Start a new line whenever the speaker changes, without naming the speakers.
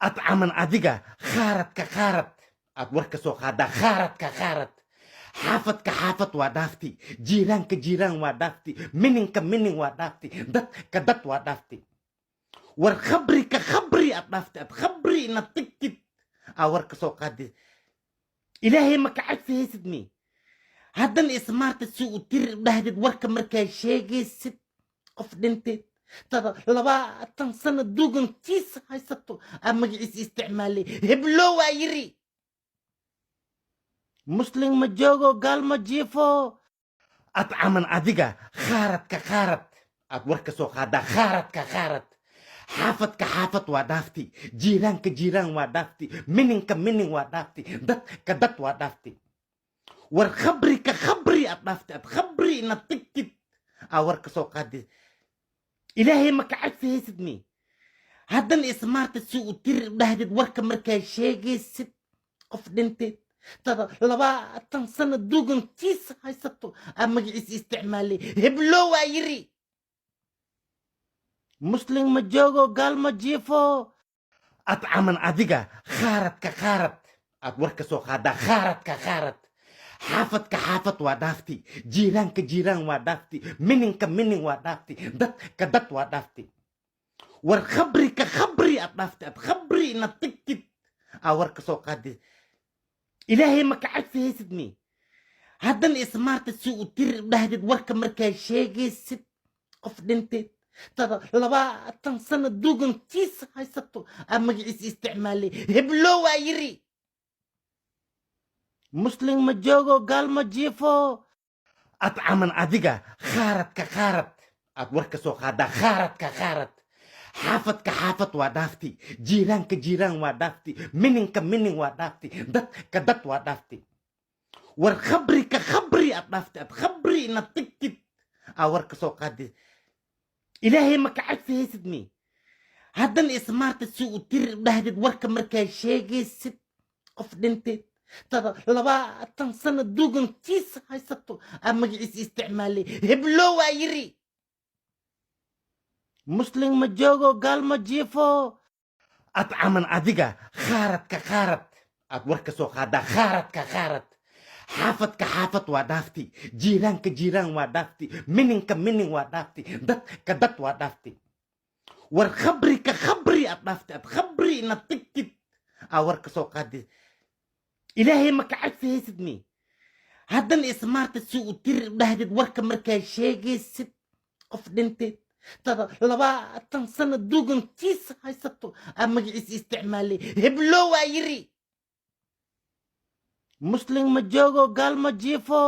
Adcaman adiga khaaradka khaarad aad war ka soo qaadaa, khaaradka khaarad, xaafadka xaafad waa dhaafti, jiiraanka jiiraan waa dhaafti, mininka minin waa dhaafti, dadka dad waa dhaafti. War khabrika khabri aad dhaafti, aad khabri inaad tigtid aa war ka soo qaadi. Ilaahay ma ka cabsi haysid mi? Haddana ismaarta si u tiri dhahdid warka markaa sheegaysid qof dhintay tada 20 sano duugankiisa haysato aa magaciisa isticmaalay. Heblo waa yiri muslim ma joogo, gaal ma jiifo. Adcaman adiga khaaradka khaarad aad war ka soo qaadaa, khaaradka khaarad, xaafadka xaafad waa dhaafti, jiiraanka jiiraan waa dhaafti, mininka minin waa dhaafti, dadka dad waa dhaafti. War khabrika khabri aad dhaafti, aad khabri inaad tigtid aa war ka soo qaadi. Ilaahay ma ka cabsi haysid mi? Haddana ismaarta si u tiri dhahdid warka markaa sheegaysid qof dhintay tada 20 sano duugankiisa haysato aa magaciisa isticmaalay. Heblo waa yiri muslim ma joogo, gaal ma jiifo. Adcaman adiga khaaradka khaarad aad war ka soo qaadaa, khaaradka khaarad, xaafadka xaafad waa dhaafti, jiiraanka jiiraan waa dhaafti, mininka minin waa dhaafti, dadka dad waa dhaafti. War khabrika khabri aad dhaafti, aad khabri inaad tigtid aa war ka soo qaadi. Ilaahay ma ka cabsi haysid mi? Haddana ismaarta si u tiri dhahdid warka markaa sheegaysid qof dhintay tada 20 sano duugankiisa haysato aa magaciisa isticmaalay. Heblo waa yiri muslim ma joogo, gaal ma jiifo. Adcaman adiga khaaradka khaarad aad war ka soo qaadaa, khaaradka khaarad, xaafadka xaafad waa dhaafti, jiiraanka jiiraan waa dhaafti, mininka minin waa dhaafti, dadka dad waa dhaafti. War khabrika khabri aad dhaafti, aad khabri inaad tigtid aa war ka soo qaadi. Ilaahay ma ka cabsi haysid mi? Haddana ismaarta si u tiri dhahdid warka markaa sheegaysid qof dhintay tada 20 sano duugankiisa haysato aa magaciisa isticmaalay. Heblo waa yiri muslim ma joogo, gaal ma jiifo. Adcaman adiga khaaradka khaarad aad war ka soo qaadaa, khaaradka khaarad, xaafadka xaafad waa dhaafti, jiiraanka jiiraan waa dhaafti, mininka minin waa dhaafti, dadka dad waa dhaafti. War khabrika khabri aad dhaafti, aad khabri inaad tigtid aa war ka soo qaadi. Ilaahay ma ka cabsi haysid mi? Haddana ismaarta si u tiri dhahdid warka markaa sheegaysid qof dhintay tada 20 sano duugankiisa haysato aa magaciisa isticmaalay. Heblo waa yiri muslim ma joogo, gaal ma jiifo.